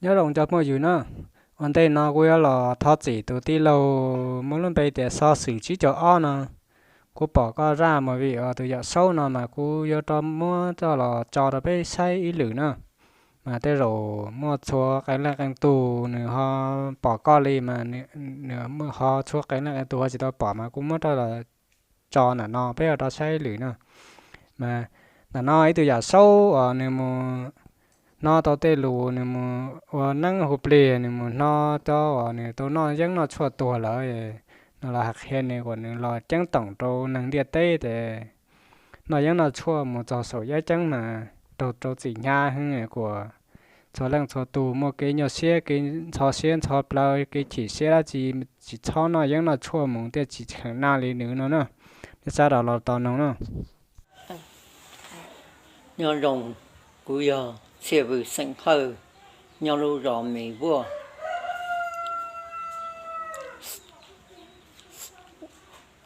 Nyob zoo cov phooj ywg na, ua ntej no kuv yuav los thov txim tus tij laug muaj lub npe tias Xov Xwm tsib caug ob no. Kuv pom koj zaj movie uas tus yawm saub no mas kuv yuav rov muab coj los tso rau peb saib ib lwm na. Mas tej zaum muaj txhua qee leej qee tus nws ho pom koj li mas nws ho txhua qee leej qee tus ho tsis tau pom mas kuv muab rov los tso ntawm no peb ho rov saib ib lwm na. Mas ntawm no ib tug yawm saub uas nws mus hnov tau tej lus, nws mus ua neeb hu plig, nws mus hnov cov uas nws tau noj yeeb noj tshuaj tuag lawm no los hais qhia nws kom nws los ceeb toom rau neeg ntiaj teb ces noj yeeb noj tshuaj mus txog saum yaj ceeb mas raug rau txim hnyav heev, kom txhua leej txhua tus muaj kev nyuaj siab kev ntxhov siab ntxhov plawv kev chim siab dab tsi tsis txhob noj yeeb noj tshuaj mus thiaj tsis kheem naj li nws no na. Nej sawv daws los tos noog na. Nyob zoo, kuv yog Txhiaj Vwm xeem Hawj, nyob lub zos Mes Vuaj,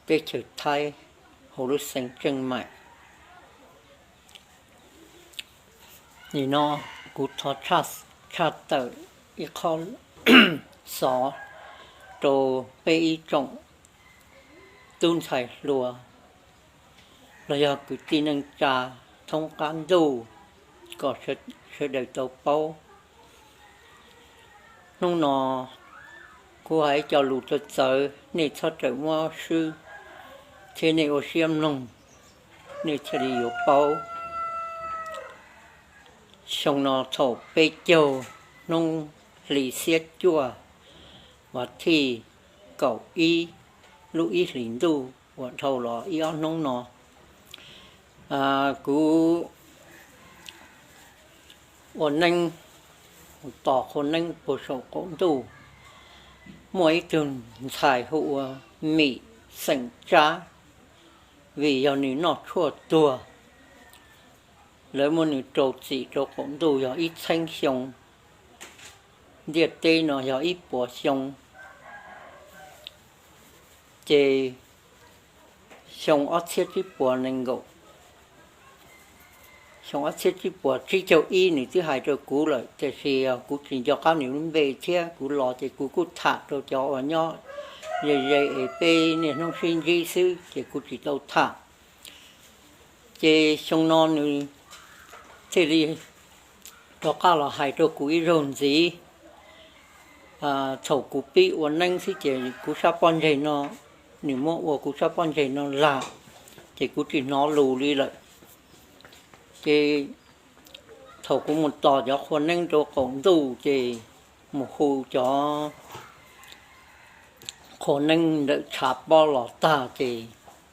teb chaws Thaib, hauv lub xeev Tseej Maim. Nim no kuv thov tshaj tawm ib qho xov rau peb ib tsoom tub ntxhais hluas los yog kwv tij neej tsa thoob qab ntuj kom sawv daws tau paub. Hnub no kuv hais cov lus txawv txawv, nej txhob rawm muab swb thiab nej ua siab mloog, nej thiaj li yuav paub. Xyoo no thaum peb caug hnub hli xiab cuaj, vas thij kaum ib lub ib hlis ntuj uas dhau los ib ob hnub no, kuv ua neeb, tos qhua neeb puag saum qaum ntuj, muaj ib tug ntxhais hu ua Mim xeem Tsab, vim yog nws noj tshuaj tuag, lawv muab nws rau txim rau qaum ntuj yog ib txheeb xyoo, ntiaj teb no yog ib puas xyoo, ces xyoo ob txhiab tsib puas nees nkaum, xyoo ob txhiab tsib puas tsib caug ib nws twb hais rau kuv lawm, tiam sis kuv tsis nco qab nws lub npe thiab kuv los ces kuv kuj tham rau cov uas nyob ze ze es peb niaj hnub sib ntsib xwb ces kuv tsis tau tham. Ces xyoo no nws thiaj li rov qab los hais rau kuv ib zaug ntxiv. Thaum kuv pib ua neeb xwb ces kuv sab pob ntseg no, nws muab ua kuv sab pob ntseg no lag, ces kuv tsis hnov lus li lawm. Ces thaum kuv mus tos cov qhua neeb rau qaum ntuj ces mus hu cov qhua neeb ntawm tshav pob los tag ces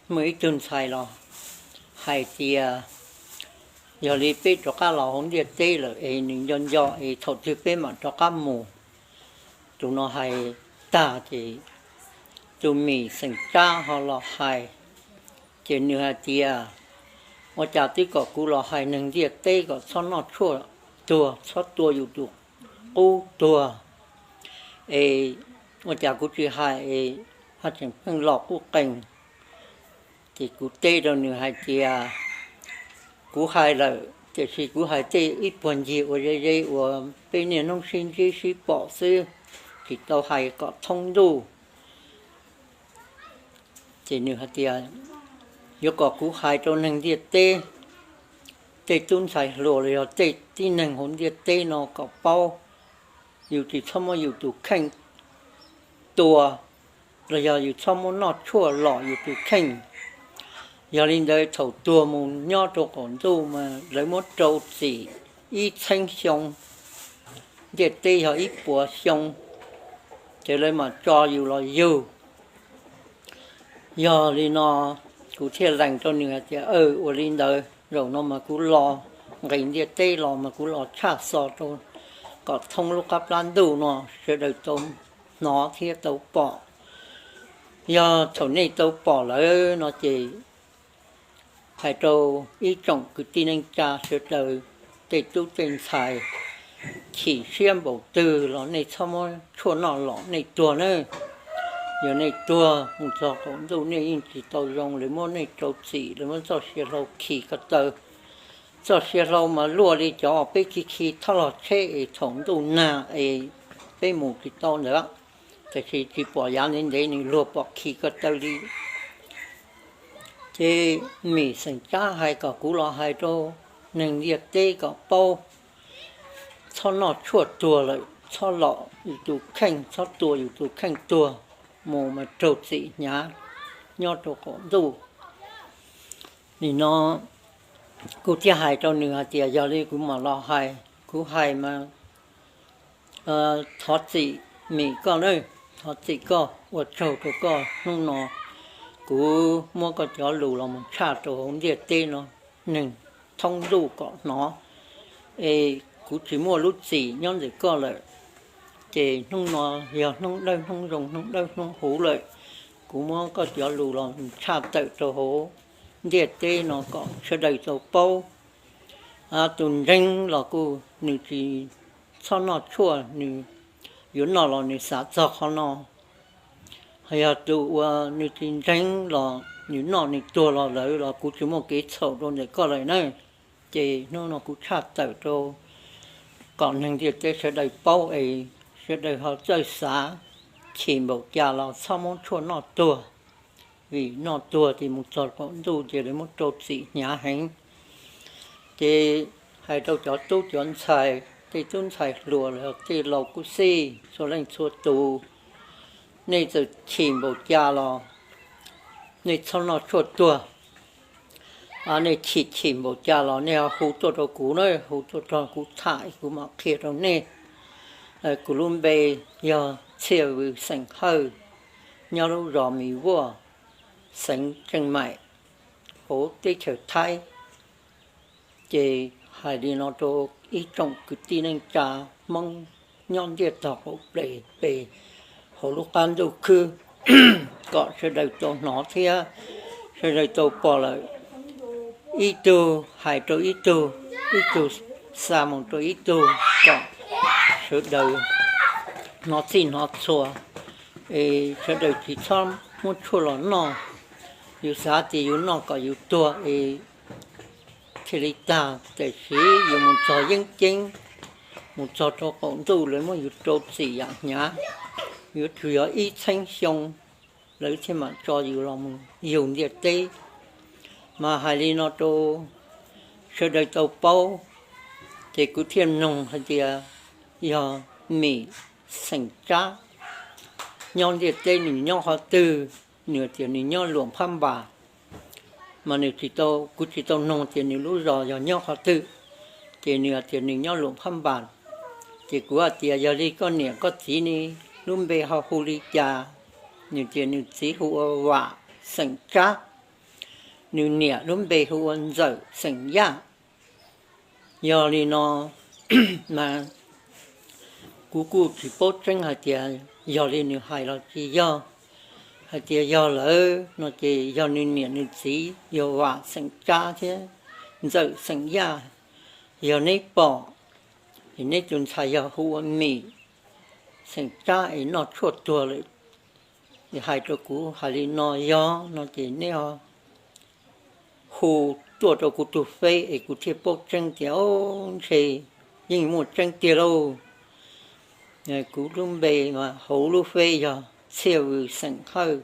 muaj ib tug ntxhais los hais tias, yog li peb rov qab los hauv ntiaj teb lawm es nws nco nco es thaum twg peb mam rov qab mus. Tus no hais tag ces tus Mim xeem Tsab ho los hais, ces nws hais tias, ua cas twb kom kuv los hais neeg ntiaj teb kom txhob noj tshuaj tuag, txhob tua yus tus qub tuag, es ua cas kuv tsis hais es ho tseem pheej los qub qees. Ces kuv teb rau nws hais tias, kuv hais lawm tiam sis kuv hais tej ib puag ncig uas ze ze uas peb niaj hnub sib ntsib sib pom xwb, tsis tau hais kom thoob ntuj. Ces nws hais tias, yuav kom kuv hais rau neeg ntiaj teb, tej tub ntxhais hluas los yog tej tib neeg hauv ntiaj teb no kom paub, yus tsis txhob muab yus tus kheej tua, los yog yus txhob muab noj tshuaj lom yus tus kheej. Yog li ntawd thaum tuag mus nyob rau qaum ntuj mas lawv muab rau txim ib txheeb xyoo, ntiaj teb yog ib puas xyoo, ces lawv mam tso yus los yug. Yog li no kuv thiaj lees rau nws hais tias, ua li ntawd zaum no mas kuv los nqis ntiaj teb los mas kuv los tshaj xov rau kom thoob lub qab plab ntuj no sawv daws tau hnov thiab tau pom. Yog thaum nej tau pom lawm no ces hais rau ib tsoom kwv tij neej tsa sawv daws, tej tub tej ntxhais, chim siab npaum twg los nej txhob muab tshuaj noj lom nej tuag nawb. Yog nej tuag mus txog qaum ntuj nej yeej tsis tau zoo, lawv muab nej rau txim, lawv muab txoj sia hlau khi ko taw, txoj sia hlau mas luaj li cov peb khi khi thoj los tsheb es thaum ntuj nag es peb mus tsis tau ntawd, tiam sis tsis pom yav ntev ntev nws luag pom khi ko taw li. Ces Mim xeem Tsab hais kom kuv los hais rau neeg ntiaj teb kom paub, txhob noj tshuaj tuag lawm, txhob lom yus tus kheej, txhob tua yus tus kheej tuag, mus mas raug txim hnyav nyob rau qaum ntuj. Nim no kuv thiaj hais rau nws hais tias yog li kuv mam los hais, kuv hais mas thov txim Mim koj na, thov txim koj, ua tsaug rau koj hnub no kuv muab koj cov lus los mus tshaj rau hauv ntiaj teb no neeg thoob ntuj kom hnov, es kuv tsis muaj lub txim nyob ntawm koj lawm. Ces hnub no yog hnub dawb hnub zoo, hnub dawb hnub huv lawm, kuv muab koj cov lus los mus tshaj tawm rau hauv ntiaj teb no kom sawv daws tau paub. Tus ntseeg los kuj nws tsis txhob noj tshuaj, nws yuav noj los nws xav txog qhov no. Yog tus uas nws tsis ntseeg los nws noj nws tuag los lawm los kuv tsis muaj kev txhaum rau ntawm koj lawm na. Ces hnub no kuv tshaj tawm rau kom neeg ntiaj teb sawv daws paub es sawv daws ho txawj xav, chim npaum cas los txhob muab tshuaj noj tuag, vim noj tuag ces mus txog qaum ntuj ces lawv muab rau txim hnyav heev. Ces hais rau cov tub cov ntxhais, tej tub ntxhais hluas los tej laus kuj xij, txhua leej txhua tus, nej txawm chim npaum cas los nej txhob noj tshuaj tuag. Nej chim chim npaum cas los nej ho hu tuaj rau kuv na, hu tuaj rau kuv tham kuv mam qhia rau nej. Kuv lub npe yog Txhiaj Vws xeem Hawj, nyob lub zos Mis Vuaj, xeev Tseej Maim, hauv teb chaws Thaib. Ces hais li no rau ib tsoom kwv tij neej tsa Hmoob nyob ntiaj tog qaum ples pes hauv lub qab ntuj khwb kom sawv daws tau hnov thiab sawv daws tau pom lawm, ib tug hais rau ib tug, ib tug xa mus rau ib tug kom sawv daws hnov txhij hnov txhua, es sawv daws tsis txhob muab tshuaj los noj. Yus xav tias yus noj kom yus tuag es thiaj li tag, tiam sis yus mus txog yeeb ceeb, mus txog rau qaum ntuj lawv muab yus rau txim yam hnyav, yuav tsum yog ib txhiab xyoo lawv thiaj mam tso yus los mus yug ntiaj teb. Mas hais li no rau sawv daws tau paub, ces kuv thiaj noog hais tias yog Mim xeem Tsab nyob ntiaj teb nws nyob qhov twg, nws tias nws nyob Luam Phab Npas. Mas nws tsis tau, kuv tsis tau noog tias nws lub zos yog nyob qhov twg, ces nws hais tias nws nyob Luam Phab Npas. Ces kuv hais tias yog li koj niam koj txiv ne lub npe ho hu li cas? Nws tias nws txiv hu ua Vam xeem Tsab, nws niam lub npe hu ua Ntxawm xeem Yaj. Yog li no mas kuv kuj tsis paub tseeb hais tias yog li nws hais los tsis yog. Hais tias yog lawm no ces yog nws niam nws txiv yog Vam xeem Tsab thiab Ntxawm xeem Yaj. Yog neb pom es neb tus ntxhais yog hu ua Mim xeem Tsab es noj tshuaj tuag lawm, es hais rau kuv hais li no yog no ces neb ho hu tuaj rau kuv tus feb es kuv thiaj paub tseeb tias o, ntshe yeej muaj tseeb tiag lauj. Kuv lub npe mas hauv lub feb yog Txhiaj Vws xeem Hawj,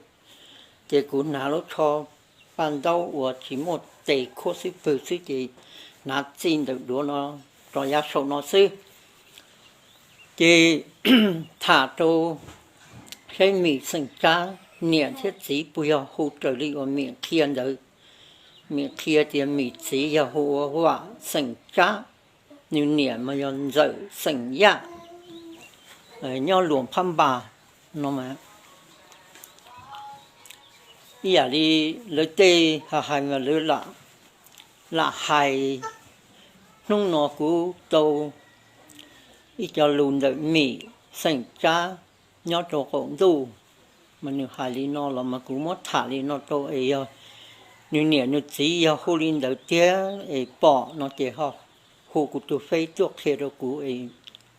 ces kuv hnav lub tsho paj ntaub uas tsis muaj tes khuab xwb pwg xwb ces hnav txij ntawm duav no rau yav saum no xwb. Ces tham rau saib Mim xeem Tsab niam thiab txiv puas yog hu raws li uas Mim qhia ntawd. Mim qhia tias Mim txiv yog hu ua Vam xeem Tsab, nws niam mas yog Ntxawm xeem Yaj, nyob Luam Phab Npas no. Ib yam li lawv tej hais mas lawv lam hais, hnub no kuv tau ib co lus ntawm Mim xeem Tsab nyob rau qaum ntuj, mas nws hais li no los mas kuv muab tham li no rau es yog nws niam nws txiv yog hu li ntawd tiag es pom no ces ho hu kuv tus feb tuaj qhia rau kuv es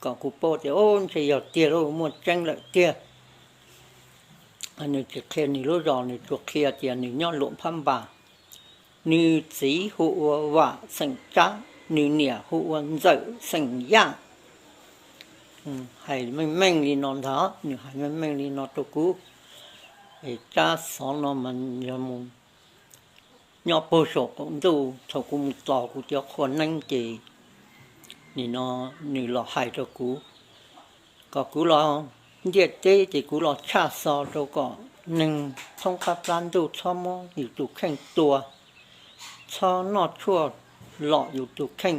kom kuv paub tias o, ntshe yog tiag lauj, muaj tseeb lawm tiag. Nws tsis qhia nws lub zos, nws tsuas qhia tias nws nyob Luam Phab Npas. Nws txiv hu ua Vam xeem Tsab, nws niam hu ua Ntxawm xeem Yaj. Hais meej meej li no ntag, nws hais meej meej li no rau kuv. Es tsab xov no mas yog mus nyob puag saum qaum ntuj, thaum kuv mus tos kuv cov qhua neeb ces nim no nws los hais rau kuv, kom kuv los ntiaj teb ces kuv los tshaj xov rau kom neeg thoob qab plab ntuj txhob muab yus tus kheej tua, txhob noj tshuaj lom yus tus kheej,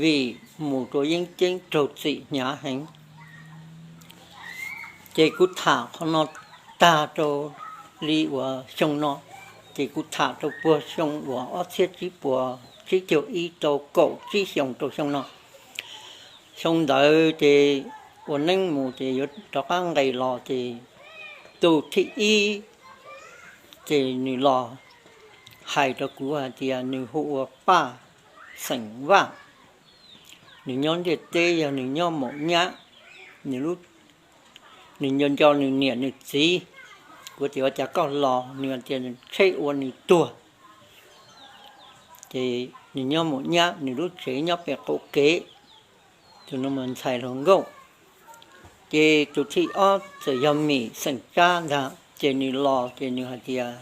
vim mus rau yeeb ceeb raug txim hnyav heev. Ces kuv tham qhov no tag rau li uas xyoo no, ces kuv tham rau puag xyoo uas ob txhiab tsib puas tsib caug ib rau kaum tsib xyoo rau xyoo no. Xyoo ntawd ces ua neeb mus ces yuav rov qab nqes los ces tus thib ib ces nws los hais rau kuv hais tias nws hu ua Paj xeem Vaj. Nws nyob ntiaj teb yog nws nyob maum nyab, nws nco nco nws niam nws txiv. Kuv tias ua cas koj los? Nws tias tsheb ua nws tuag. Ces nws nyob maum nyab, nws lub tsev nyob pem qaum kev. Tus no mas ntxhais hluas nkauj. Ces tus thib ob txawm yog Mim xeem Tsab ntag, ces nws los ces nws hais tias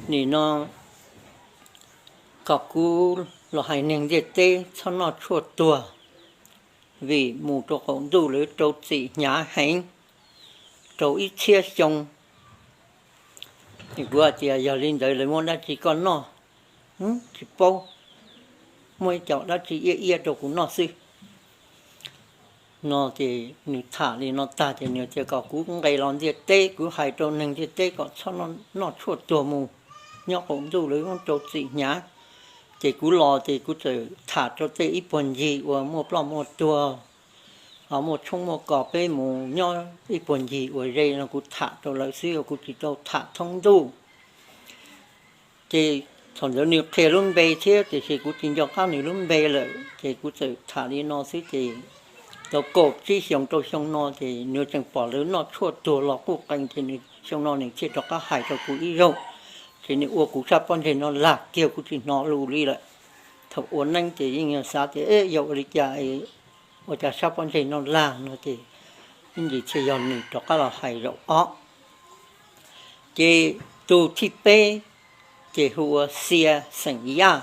nim no kom kuv los hais neeg ntiaj teb txhob noj tshuaj tuag, vim mus rau qaum ntuj lawv rau txim hnyav heev, rau ib txhiab xyoo. Ces kuv hais tias yog li ntawd lawv muab dab tsi koj noj? Tsis paub, muaj ib co dab tsi iab iab rau kuv noj xwb. No ces nws tham li no tag ces nws tias kom kuv nqes los ntiaj teb, kuv hais rau neeg ntiaj teb kom txhob noj tshuaj tuag mus, nyob qaum ntuj lawv muab rau txim hnyav. Ces kuv los ces kuv txawm tham rau tej ib puag ncig uas muaj ploj muaj tuag, ho muaj tshoob muaj kos peb mus nyob ib puag ncig uas ze no kuv tham rau lawv xwb, kuv tsis tau tham thoob ntuj. Ces thaum ntawd nws qhia lub npe thiab tiam sis kuv tsis nco qab nws lub npe lawm ces kuv txawm tham li no xwb ces tau kaum tsib xyoo rau xyoo no ces nws tseem pom lawv noj tshuaj tuag los quj qees ces nws xyoo no nws thiaj rov qab hais rau kuv ib zaug. Ces nws ua kuv sab pob ntseg no lag kiag kuv tsis hnov lus li lawm. Thaum ua neeb ces yeej xav tias yog ua li cas ua cas sab pob ntseg no lag no ces ib ntsis thiaj yog nws rov qab los hais zaum ob. Ces tus thib peb ces hu ua Xia xeem Yaj.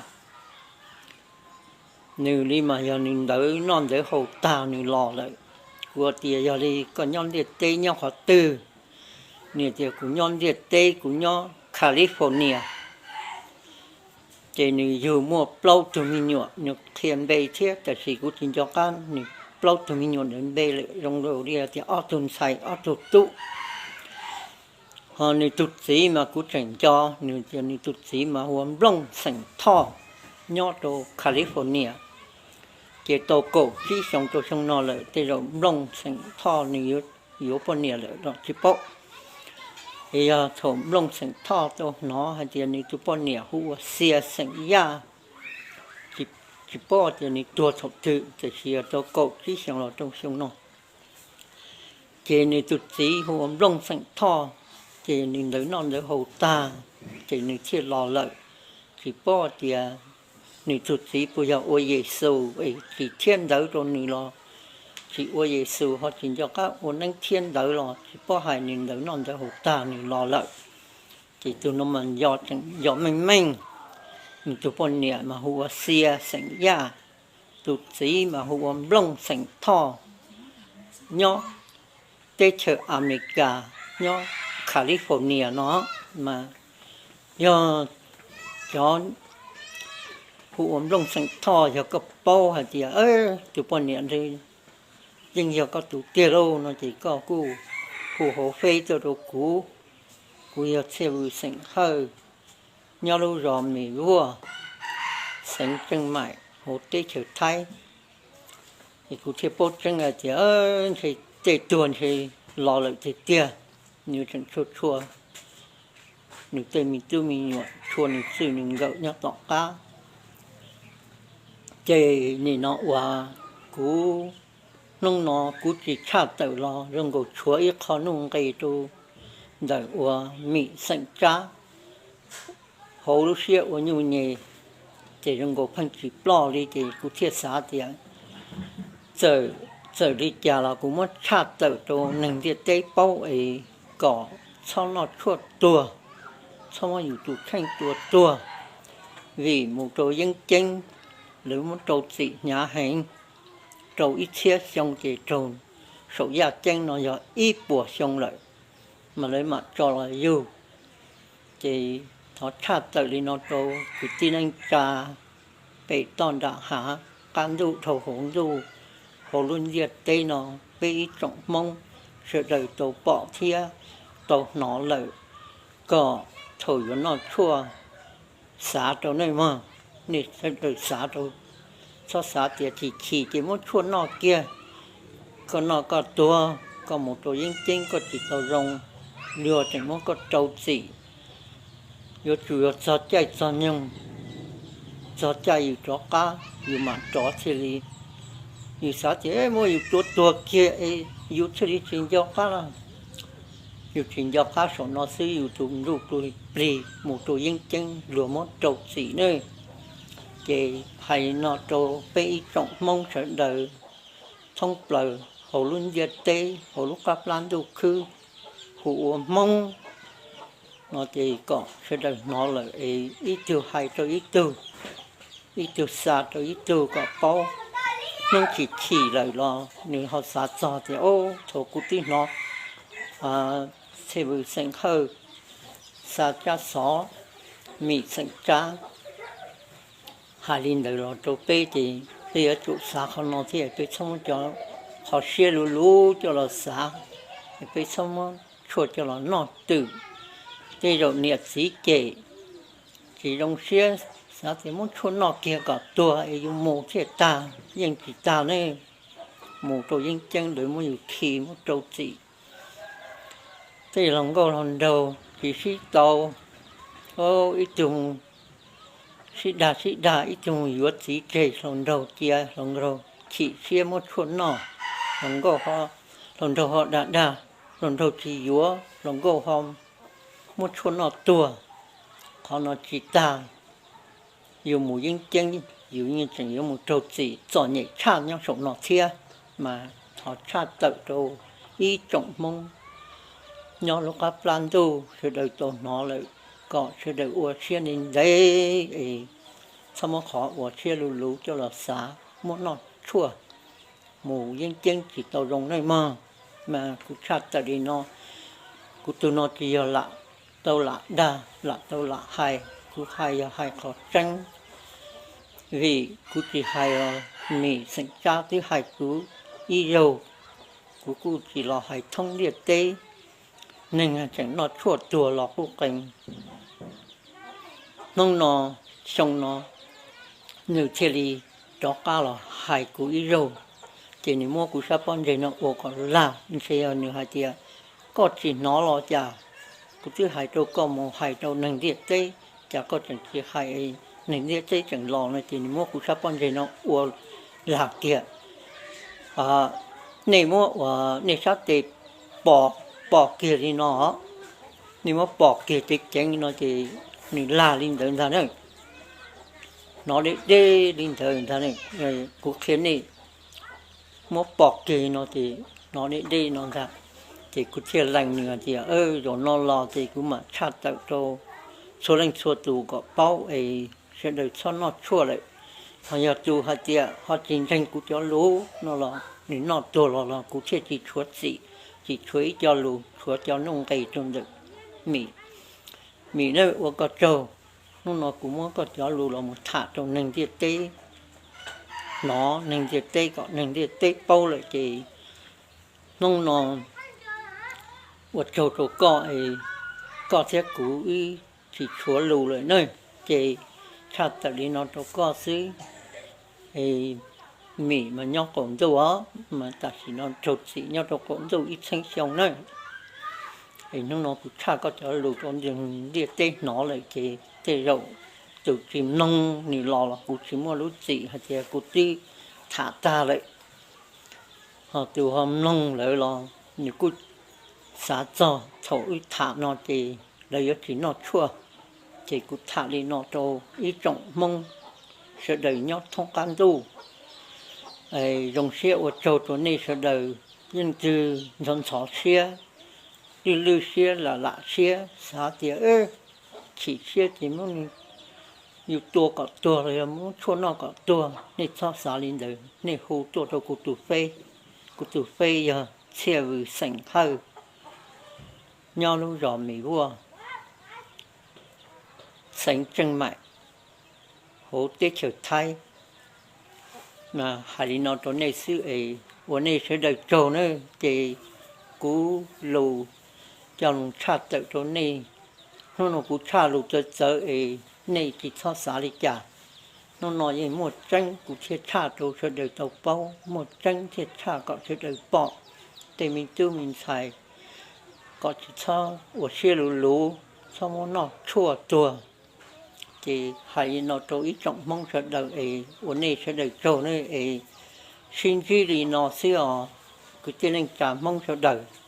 Nws li mas yog nws ntawv noj ntawv haus tag nws los lawm. Kuv tias yog li koj nyob ntiaj teb nyob qhov twg? Nws tias kuv nyob ntiaj teb kuv nyob California. Ces nws yug muaj plaub tug me nyuam, nws qhia npe thiab tiam sis kuv tsis nco qab nws plaub tug me nyuam ntawd npe lawm, zoo li tias ob tug ntxhais ob tug tub. Ho nws tus txiv mas kuv tseem nco, nws tias nws tus txiv mas hu ua Nplooj xeem Thoj, nyob rau California. Ces tau kaum tsib xyoo rau xyoo no lawm, tej zaum Nplooj xeem Thoj nws yuav poj niam lawm los tsis paub. Es yog thaum Nplooj xeem Thoj tau hnov hais tias nws tus poj niam hu ua Xia xeem Yaj, tsis paub tias nws tuag thaum twg, tiam sis tau kaum tsib xyoo los rau xyoo no. Ces nws tus txiv hu ua Nplooj xeem Thoj, ces nws ntawv noj ntawv haus tag, ces nws thiaj los lawm. Tsis paub tias nws tus txiv puas yog ua Yexus es tsis thiab ntawv rau nws los tsis ua Yexus ho tsis nco qab ua neeb thiab ntawv los tsis paub hais, nws ntawv noj ntawv haus tag nws los lawm. Ces tus no mas yog tseem yog meej meej, nws tus poj niam mas hu ua Xia xeem Yaj, tus txiv mas hu ua Nplooj xeem Thoj, nyob teb chaws Amelikas, nyob California no mas yog cov hu ua Nplooj xeem Thoj, yog koj paub hais tias tus poj niam ntshe yeej yog koj tus tiag lauj no ces koj kuj hu hauv feb tuaj rau kuv. Kuv yog Txhiaj Vwm xeem Hawj, nyob lub zos Mes Vuaj, xeev Tseej Maim hauv teb chaws Thaib. Es kuv thiaj paub tseeb hais tias ntshe tej tuag ntshe los lawm tiag tiag, nws tseem tshua tshua nws tej me tub me nyuam, tshua nws txij nws nkawm nyob tom qab. Ces nim no uas kuv, hnub no kuv tsis tshaj tawm los zoo nkaus tshuav ib qho nuj nqis rau ntawm uas Mim xeem Tsab hauv lub siab ua nyuj nyem. ces zoo nkaus pheej tsis ploj li, ces kuv thiaj xav tias txawm, txawm li cas los kuv muab tshaj tawm rau neeg ntiaj teb paub es kom txhob noj tshuaj tuag, txhob muab yus tus kheej tua tuag, vim mus rau yeeb ceeb lawv muab rau txim hnyav heev, rau ib txhiab xyoo ces raug saum yaj ceeb no yog ib puas xyoo lawm mas lawv mam tso los yug. Ces thov tshaj tawm li no rau kwv tij neej tsa pem toj nram hav, qab ntuj dhau hauv ntuj, hauv lub ntiaj teb no, peb ib tsoom Hmoob sawv daws tau pom thiab tau hnov lawm, kom thaum yuav noj tshuaj xav rau nej mog, nej sawv daws xav rau, txhob xav tias chim chim ces muab tshuaj noj kiag, koj noj koj tuag, koj mus rau yeeb ceeb koj tsis tau zoo, luag tseem muab koj rau txim. Yuav tsum yog txog caij txog nyoog, txog caij yus rov qab yus mam rov thiaj li. Yus xav tias muab yus tua tuag kiag es yus thiaj li tsis nco qab los, yus tsis nco qab saum no xwb yus tus ntuj plig plig mus rau yeeb ceeb luag muab rau txim ne. Ces hais no rau peb ib tsoom Hmoob sawv daws thoob plaws hauv lub ntiaj teb, hauv lub qab plab ntuj khwb hu ua Hmoob no ces kom sawv daws hnov lawm es ib tug hais rau ib tug, ib tug xa rau ib tug kom paub. Hnub chim chim lawm los nws ho xav txog tias, o, thaum kuv twb hnov Txhe Vws xeem Hawj xa Tsab Xov, Mim xeem Tsab hais li ntawd los rau peb ces peb yuav tsum xav qhov no thiab, peb txhob muab cov qhov siab luv luv coj los xav, peb txhob muab tshuaj coj los noj twm. Tej zaum niam txiv cem tsis zoo siab, xav tias muab tshuaj noj kiag kom tuag es yus mus thiaj tag, yeej tsis tag ne. Mus rau yeeb ceeb lawv muab yus khi muab rau txim. Tej hluas nkauj hluas nraug tsis sib tau, ib tug sib dag sib dag, ib tug yuav txiv tseg, hluas nraug cia, hluas nraug chim siab muab tshuaj noj, hluas nkauj, hluas nraug ho dag dag, hluas nraug tsis yuav, hluas nkauj ho muab tshuaj noj tuag. Qhov no tsis tag, yus mus yeeb ceeb yus yeej tseem yuav mus raug txim txom nyem tshaj nyob saum no thiab. Mas thov tshaj tawm rau ib tsoom Hmoob nyob lub qab plab ntuj sawv daws tau hnov lawm, kom sawv daws ua siab ntev ntev es txhob muab qhov ua siab luv luv coj los xav muab noj tshuaj mus yeeb ceeb tsis tau zoo nawj mog. Mas kuv tshaj tawm li no, kuv tus no tsis yog lam tau lam dag lam tau lam hais, kuv hais yog hais qhov tseeb. Vim kuv tsis hais los Mim xeem Tsab twb hais kuv ib zaug, kuv kuj tsis los hais thoob ntiaj teb, neeg tseem noj tshuaj tuag los quj qees. Hnub no, xyoo no, nws thiaj li rov qab los hais kuv ib zaug, ces nws muab kuv sab pob ntseg no ua kom lag, ntshe yog nws hais tias koj tsis hnov los cas, kuv twb hais rau koj mus hais rau neeg ntiaj teb, cas koj tseem tsis hais, neeg ntiaj teb tseem los no ces nws muab kuv sab pob ntseg no ua lag kiag. Nej muab ua nej sab tes pos, pos kiag li no, nej muab pos kiag ceev ceev no ces nws lag li ntawd ntag na. Hnov deb deb li ntawd ntag, kuv qhia nej, muab pos kiag no ces hnov deb deb no ntag. Ces kuv thiaj lees nws tias zaum no los ces kuv mam tshaj tawm rau txhua leej txhua tus kom paub es sawv daws txhob noj tshuaj lawm. Ho yog tus hais tias ho tsis ntseeg kuv cov lus no los nws noj tuag los los kuv thiaj tsis tshuav txim, tsis tshuav ib co lus, tshuav cov nuj nqis rau ntawm Mim. Mim na, ua koj tsaug, hnub no kuv muab koj cov lus los mus tham rau neeg ntiaj teb hnov, neeg ntiaj teb kom neeg ntiaj teb paub lawm ces hnub no ua tsaug rau koj es koj thiab kuv wb tsis tshuav lus lawm na. Ces tshaj tawm li no rau koj xwb. Es Mim mas nyob qaum ntuj os, mas tam sim no raug txim nyob rau qaum ntuj ib txhiab xyoo na. Es hnub no kuv tshaj koj cov lus rau ntiaj teb hnov lawm ces tej zaum tus tsis mloog nws los los kuv tsis muaj lub txim hais tias kuv twb tham tag lawm. Ho tus ho mloog lawm los nws kuj xav txog thaum wb tham no ces lawv yuav tsis noj tshuaj. Ces kuv tham li no rau ib tsoom Hmoob sawv daws nyob thoob qab ntuj. Zoo siab ua tsaug rau nej sawv daws, yeej twg ntxhov ntxhov siab, lwj lwj siab, lam lam siab, xav tias chim siab ces muab yus tua kom tuag los yog muab tshuaj noj kom tuag, nej txhob xav li ntawd. Nej hu tuaj rau kuv tus Face, kuv tus Face yog Txhiaj Vws xeem Hawj, nyob lub zos Mes Vuaj, xeev Tseej Maim, hauv teb chaws Thaib. Hais li no rau nej xwb es ua nej sawv daws tsaug na. Ces kuv lus coj los tshaj tawm rau nej. Hnub no kuv tshaj lus txawv txawv es nej tsis txhob xav li cas. Hnub no yeej muaj tseeb kuv thiaj tshaj rau sawv daws tau paub, muaj tseeb thiaj tshaj kom sawv daws pom tej me tub me ntxhais kom tsis txhob ua siab luv luv, txhob muab noj tshuaj tuag. Ces hais li no rau ib tsoom Hmoob sawv daws es ua nej sawv daws tsaug ne, es sib ntsib li no xwb os kwv tij neej tsa Hmoob sawv daws.